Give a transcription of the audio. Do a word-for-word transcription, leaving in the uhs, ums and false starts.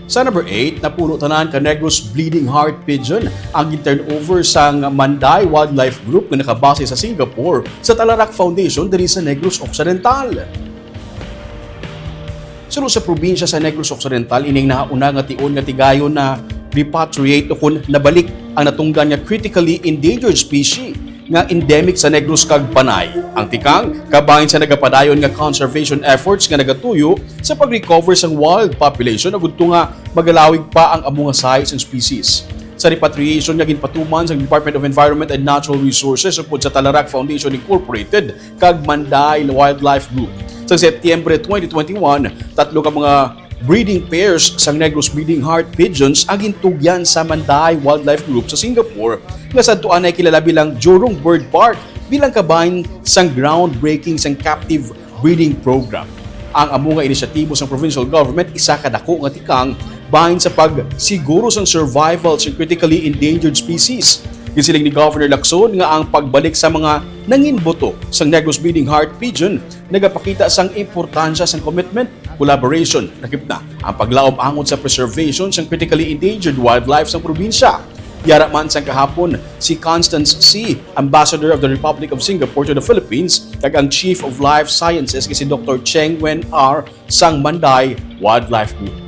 Sa number eight, napuno tanan ka Negros Bleeding Heart Pigeon ang gin-turnover sang Manday Wildlife Group nga nakabase sa Singapore sa Talarak Foundation diri sa Negros Occidental. Suno sa probinsya sa Negros Occidental, ining nahauna nga tion nga tigayon na repatriate o kon nabalik ang natungdan nga critically endangered species nga endemic sa Negros kag Panay. Ang tikang kabahin sa nagapadayon nga conservation efforts nga nagatuyo sa pag-recover sang wild population agud to nga magalawig pa ang amo nga size and species. Sa repatriation nga ginpatuman sang Department of Environment and Natural Resources upod sa Talarak Foundation Incorporated kag Manday Wildlife Group, sa Setyembre twenty twenty-one, tatlo ka mga breeding pairs sang Negros Bleeding Heart Pigeons ang gintugyan sa Manday Wildlife Group sa Singapore, nga sadto anay kilala bilang Jurong Bird Park, bilang kabahin sang groundbreaking sang captive breeding program. Ang amo nga inisyatibo sang provincial government isa ka dako nga tikang bahin sa pagsiguro sang survival sa critically endangered species. Gisiling ni Governor Lacson nga ang pagbalik sa mga nanginbuto sang Negros Bleeding Heart Pigeon nagapakita sang importansya sang commitment, collaboration, lakip na ang paglaom angot sa preservation sang critically endangered wildlife sang probinsya. Yara man sang kahapon si Constance C, Ambassador of the Republic of Singapore to the Philippines, kag ang Chief of Life Sciences nga si Doktor Cheng Wen R sang Manday Wildlife Group.